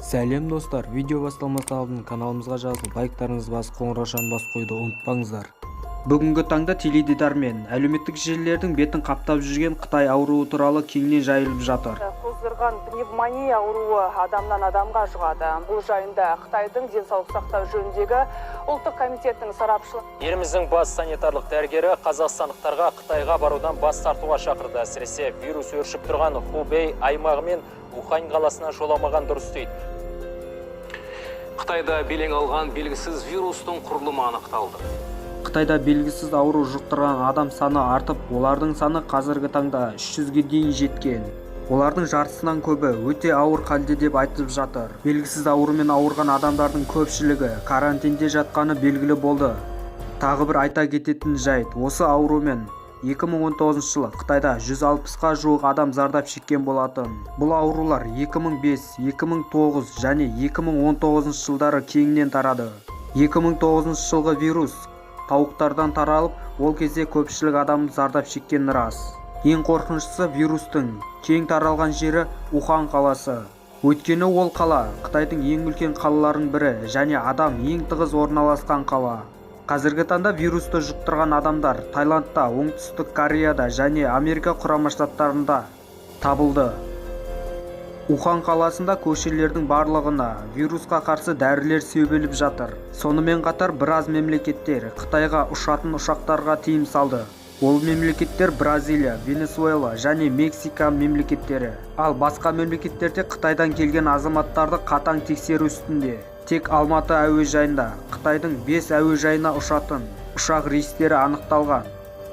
Сәлем, достар! Видео басталмас алдын каналымызға жазылып, лайктарыңызды басып, қоңыраушаны басып қоюды ұмытпаңыздар. Бүгінгі таңда теледидар мен әлеуметтік желілердің бетін қаптап жүрген қытай ауруы туралы кеңінен жайылып жатыр. Қоздырған пневмония ауруы адамнан адамға жұғады. Бұл жайында Қытайдың денсаулық сақтау жөніндегі ұлттық комитетінің сарапшылары Еліміздің бас санитарлық дәрігері қазақстандықтарға Қытайға барудан бас тартуға шақырды. Әсіресе вирус өршіп тұрған Хубей аймағы мен Ухань қаласына жоламаған дұрыс дейді. Қытайда белең алған белгісіз вирустың құрылымы анықталды. Қытайда белгісіз ауру жұқтырған адам саны артып, олардың саны қазіргі таңда 300-ге дейін жеткен. Олардың жартысынан көбі өте ауыр халде деп айтып жатыр. Белгісіз аурумен ауырған адамдардың көпшілігі карантинде жатқаны белгілі болды. Тағы бір айта кететін жайт, осы аурумен 2019 жылы Қытайда 160-қа жуық адам зардап шеккен болатын. Бұл аурулар 2005, 2009 және 2019 жылдары кеңінен тарады. 2009 жылғы вирус тауықтардан таралып, ол кезде көпшілік адам зардап шеккені рас. Ең қорқыныштысы, вирустың кең таралған жері Ухан қаласы. Өйткені ол қала Қытайдың ең үлкен қалаларының бірі және адам ең тығыз орналасқан қала. Қазіргі таңда вирусты жұқтырған адамдар Таиландта, Оңтүстік Кореяда және Америка Құрама Штаттарында табылды. Ухан қаласында көшелердің барлығына вирусқа қарсы дәрілер себіліп жатыр. Сонымен қатар біраз мемлекеттер Қытайға ұшатын ұшақтарға тыйым салды. Ол мемлекеттер: Бразилия, Венесуэла және Мексика мемлекеттері. Ал басқа мемлекеттерде Қытайдан келген азаматтарды қатаң тексеру үстінде. Тек Алматы әуежайында Қытайдың бес әуежайына ұшатын ұшақ рейстері анықталған.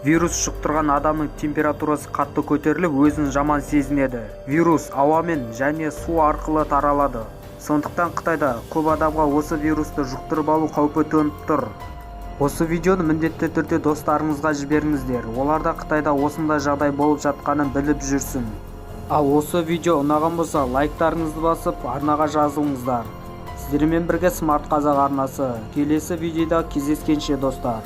Вирус жұқтырған адамның температурасы қатты көтеріліп, өзін жаман сезінеді. Вирус ауамен және су арқылы таралады. Сондықтан Қытайда көп адамға осы вирусты жұқтырып алу қаупі төніп тұр. Осы видеоны міндетті түрде достарыңызға жіберіңіздер, олар да Қытайда осындай жағдай болып жатқанын біліп жүрсін. Ал осы видео ұнаған болса, лайктарыңызды басып, арнаға жазылыңыздар. Сіздермен бірге Смарт Қазақ арнасы. Келесі видеода кездескенше, достар!